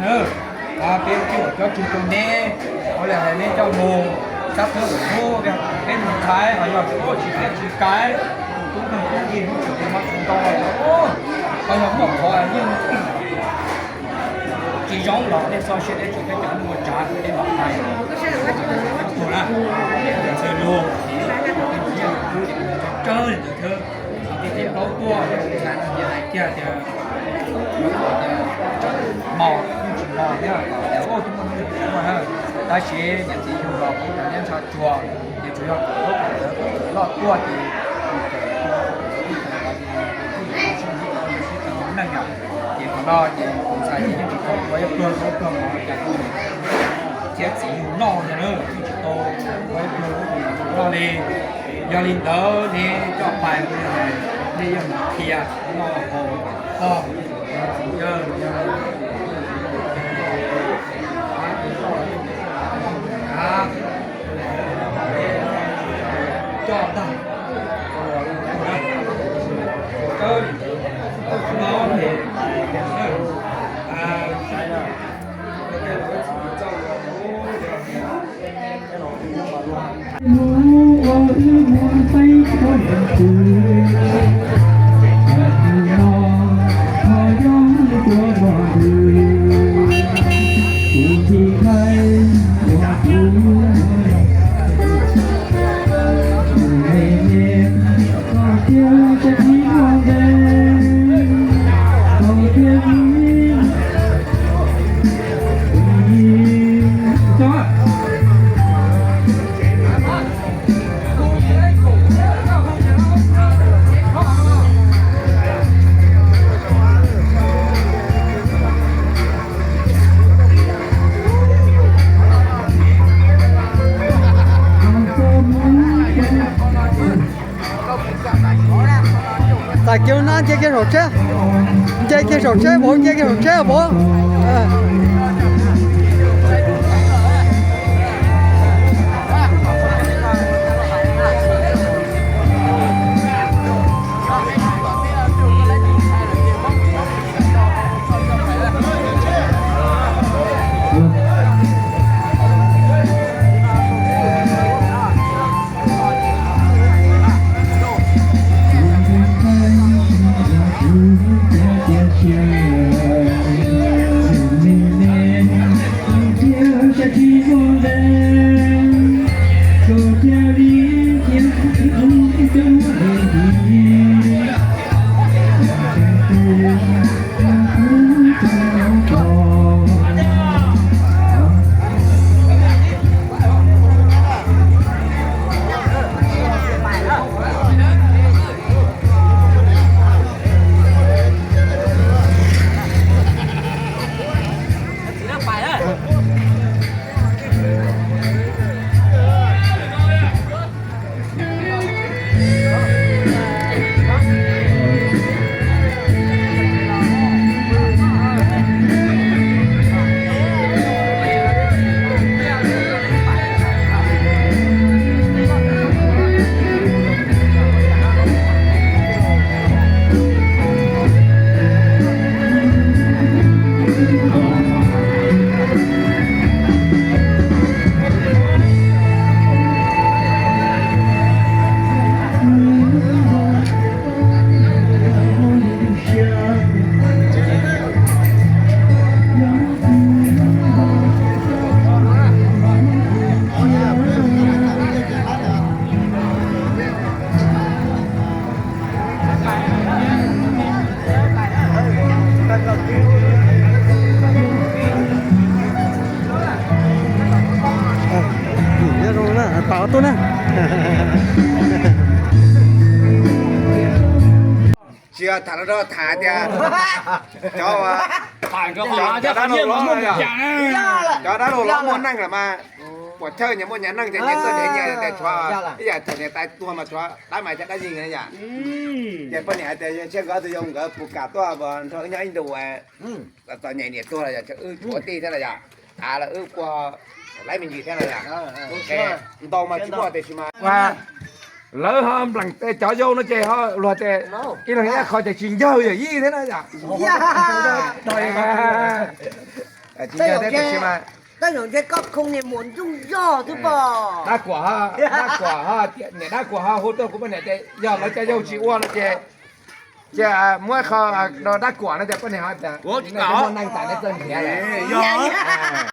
Peb coj cov tswg rau neb, ua li hais neb coj mus sab thawb mus, peb mus thaiv ho yog tsis muaj tsis tiaj tsis kais, tus tub nkeeg tub yig lub tsev tus mob tsis ntau, ho yog muaj qhov yeej tsis zoo los nej txhob siab deb tsis peb cov neeg ua tsav nej mam hais. Tus na, ntxhw lug, tsawg li ntawd thiab, qhov tias tib plaub tuaj, hais kiag tias maus yeej tsis los thiab, ua tus muaj neeg ua na, tab sis niam txiv yug los kuv cov niab ntsha tsuag, ces tsuas yog kom lub kom ntawd kom loj tuaj ces mus kawm tua tus tub ntawd los ces tus tub ntawd sib tau sib tau neej yom. Ces qhov no ces tus ntxhais ces yeej tsis tau ua ib pluag ib pluag mov cas thiab txiv yug noj ntag na, yeej tsis tau ua ib pluag ib pluag mov noj li. Yog li ntawd neb coj pais ua li hais, nej yeej mus qhia noj haus pog, txiv yawg, coj tag, no, Txais kiag na, nce kiag saum tsheb, nce kiag saum tsheb, vauv, nce kiag saum tsheb, vauv. Tsis tham no rau tham tias cov, cov dab laug los, cov dab laug los muaj neej lawm mas, puas chawj nyias muaj nyias neej ces nyias tuaj nyias nyias tias tshuav ib yam thaum niam tais tuag mas tshuav dab mas cov dab yig na yom. Ces poj niam hais tias yog tshiab nkawd tus yau nkawd puas kam tuaj nrog wb nyob ib ntus, txom nyem niam tuag los yog wb tshuav tij thiab los yog, av los wb puag laib me ntsis thiab los yog, ntau mas tsis muaj tiam sis mas lawv ho npleem tes cov yau no ces ho luag tias ib leeg ib qho ces tsis ncawg yawm yij thiab na yom. Tsis yog tej tab sis mas, tab zaum ntshe koj khoo niag muam ntsuj zog xwb pom. Dab Kuam, Dab Kuam, niam Dab Kuam ho hu tuaj kuv poj niam tias yog lawv cov yau tsis ua no ces, ces muab qho rau Dab Kuam no ces poj niam ho tias muaj neeg tas neb txawj nrhiav.